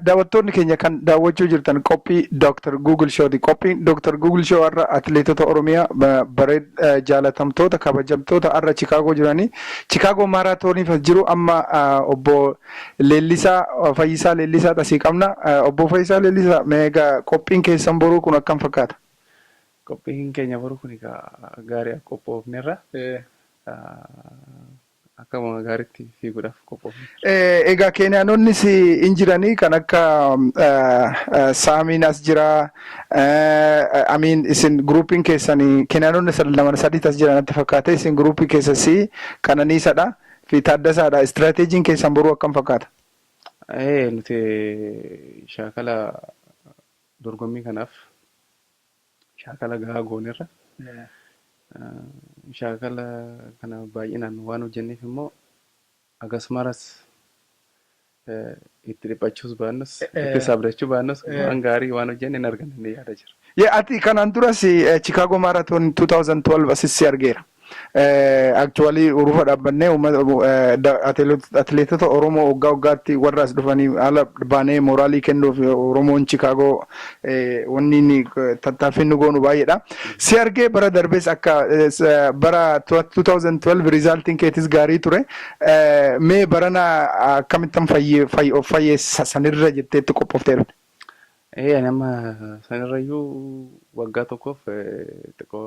Daawwattoonni keenya kan daawwachuu jirtan qophii Dr. Google Showti. Qophiin Dr. Google Show har'a atileetota Oromiyaa bareed jaalatamtoota, kabajamtoota har'a Chicago jiranii. Chicago Marathoniif as jiru. Amma obbo Leellisaa Fayyisaa Leellisaa asii qabna. Obbo Fayyisaa Leellisaa, mee egaa qophiin keessan boruu kun akkam fakkaata? Qophiin keenya boruu kun egaa gaarii akka qophoofnerra, akkuma gaariitti fiiguudhaaf qophoofne. Egaa Keeniyaanonnis hin jiranii, kan akka Saamiin as jira. Amiin isin groupiin keessan Keeniyaanonni lama sadii as jira natti fakkaate. Isin groupii keessas Qananiisadha fi Taaddasaadha. Istiraateejiin keessan boruu akkam fakkaata? Nuti shaakala dorgommii kanaaf shaakala gahaa goonerra. Shaakala kana baay'inaan waan hojjenneef immoo akkasumas itti dhiphachuus baannus, itti sabdachuu baannus, waan gaarii waan hojjenne hin arganne ni yaada jira. Ati kanaan duras Chicago Marathon 2012 asis si argeera. Actually urufa dhaabbannee atileetota Oromoo waggaa waggaatti warra as dhufanii haala baanee moraalii kennuuf Oromoon Chicago wanni inni tattaaffii nu goonu baay'eedha. Si argee bara darbees akka bara 2012 resultiin keetis gaarii ture. Mee barana akkamittan of fayyeessa sanirra jetteetti qophooftee dhufte? Ani amma sanirrayyuu waggaa tokkoof xiqqoo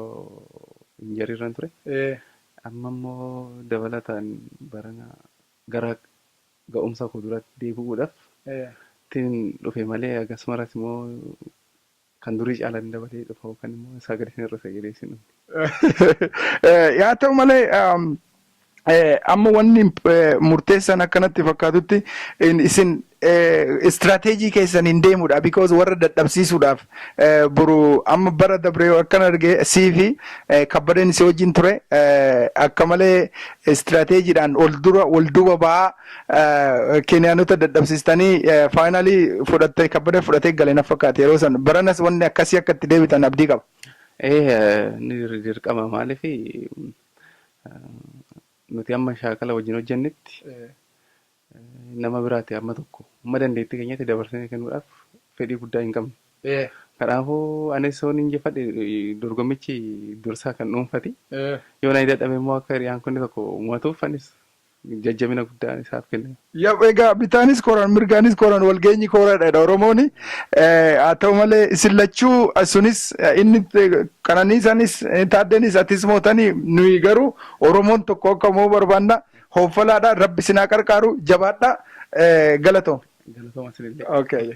injury irran ture. Amma immoo dabalataan barana gara ga'umsa koo duratti deebi'uudhaaf ittiin dhufe malee akkasumas immoo kan durii caalaan dabalee dhufa yookaan immoo isaa gadi hir'isa jedhee isin dhufne. Yaa ta'u malee, amma wanni murteessan akkanatti fakkaatutti isin istiraateejii keessan hin deemudha, because warra dadhabsiisuudhaaf boru amma bara dabree akkan arge sii fi Kabbadeen si wajjin ture akka malee istiraateejiidhaan ol dura wal duuba ba'aa Keeniyaanota dadhabsiistanii finalii fudhattee, Kabbadee fudhatee galee na fakkaate yeroo san. Baranas wanni akkasii akka itti deebitan abdii qaba. Inni dirqama. Maaliif, nuti amma shaakala wajjin hojjennetti nama biraati amma tokko amma dandeettii keenyatti dabarsinee kennuudhaaf fedhii guddaa hin qabnu. Kanaafuu anis yoon injifadhe dorgommichi dursaa kan dhuunfati. Yoo na dadhabe immoo akka hiriyaan kun tokko mo'atuuf anis jajjabina guddaa isaaf kenna. Egaa bitaanis koran, mirgaanis koran, walgeenyi koradha Oromooni. Haa ta'u malee, isin lachuu sunis inni Qananiisaanis Taaddeenis atis mootanii, nuyi garuu Oromoon tokko akka moo barbaanna. Hooffalaadha, Rabbi sinaa qarqaaru, jabaadha, galatoom. Galatooma isinillee. Okay.